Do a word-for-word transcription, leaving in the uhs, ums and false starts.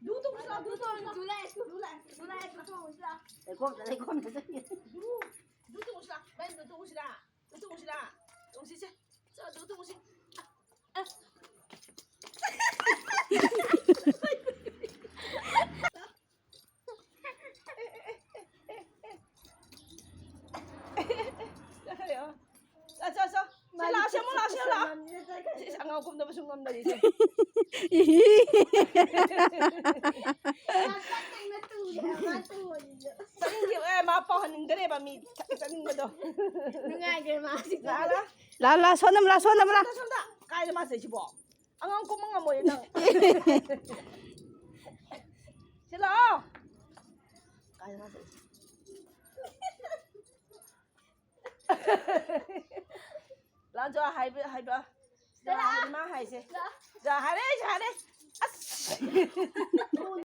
ꯂꯨ ꯇꯣꯡꯁꯤꯔꯥ, ꯂꯨ ꯇꯣꯡꯁꯤꯔꯥ꯫ ꯂꯨ ꯂꯥꯛꯑꯦ, ꯂꯨ ꯂꯥꯛꯑꯦ, ꯂꯨ ꯂꯥꯛꯑꯦ, ꯂꯨ ꯇꯣꯡꯁꯤꯔꯥ꯫ ꯂꯩꯈꯣꯝꯗ, ꯂꯩꯈꯣꯝꯗ ꯆꯪꯉꯦ꯫ ꯂꯨ, ꯂꯨ ꯇꯣꯡꯁꯤꯔꯥ, ꯚꯥꯏ, ꯂꯨ ꯇꯣꯡꯁꯤꯔꯥ꯫ ꯂꯨ ꯇꯣꯡꯁꯤꯔꯥ꯫ ꯇꯣꯡꯁꯤꯁꯦ꯫ ꯆꯣ, ꯂꯨ ꯇꯣꯡꯁꯤ꯫ ꯑ, ꯑ꯫ ꯆꯠꯈ꯭ꯔꯦ, ꯑꯣ꯫ ꯆꯠ, ꯆꯠ, ꯆꯠ꯫ ꯁꯤ ꯂꯥꯛꯑꯣ, ꯁꯤ ꯑꯃꯨꯛ ꯂꯥꯛꯑꯣ, ꯁꯤ ꯂꯥꯛꯑꯣ꯫ ꯁꯤ, ꯁꯤ ꯑꯉꯥꯡ ꯀꯨꯝꯗꯕꯁꯨ ꯉꯝꯗꯔꯤꯁꯦ꯫ ꯆꯠꯅꯤꯡꯈꯤꯕ, ꯑꯦ, ꯃꯥ ꯄꯥꯎꯍꯟꯅꯤꯡꯗꯔꯦꯕ, ꯃꯤ ꯆꯠꯅꯤꯡꯕꯗꯣ꯫ ꯅꯨꯡꯉꯥꯏꯈ꯭ꯔꯦ ꯃꯥ ꯍꯧꯖꯤꯛꯇꯤ꯫ ꯂꯥꯛꯑꯣ, ꯂꯥꯛꯑꯣ꯫ ꯂꯥꯛꯑꯣ, ꯂꯥꯛꯑꯣ, ꯁꯣꯟꯅꯝ ꯂꯥꯛꯑꯣ, ꯁꯣꯟꯅꯝ ꯂꯥꯛꯑꯣ꯫ ꯁꯣꯝꯗ, ꯁꯣꯝꯗ꯫ ꯀꯥꯏꯗ ꯃꯥ ꯆꯠꯂꯤꯁꯤꯕꯣ? ꯑꯉꯥꯡ ꯀꯨꯝꯕ ꯉꯝꯃꯣꯏꯌꯦ ꯅꯪ꯫ ꯁꯤ ꯂꯥꯛꯑꯣ꯫ ꯀꯥꯏꯗ ꯃꯥ ꯆꯠꯂꯤꯁꯤ? ꯂꯥꯛꯑꯣ, ꯖꯣ ꯍꯥꯏꯕ, ꯍꯥꯏꯕ꯫ ꯖꯣ ꯍꯥꯏꯕ ꯃꯥ ꯍꯥꯏꯁꯦ꯫ ꯖꯣ ꯍꯥꯏꯔꯦ, ꯖꯣ ꯍꯥꯏꯔꯦ꯫ ꯑꯁ!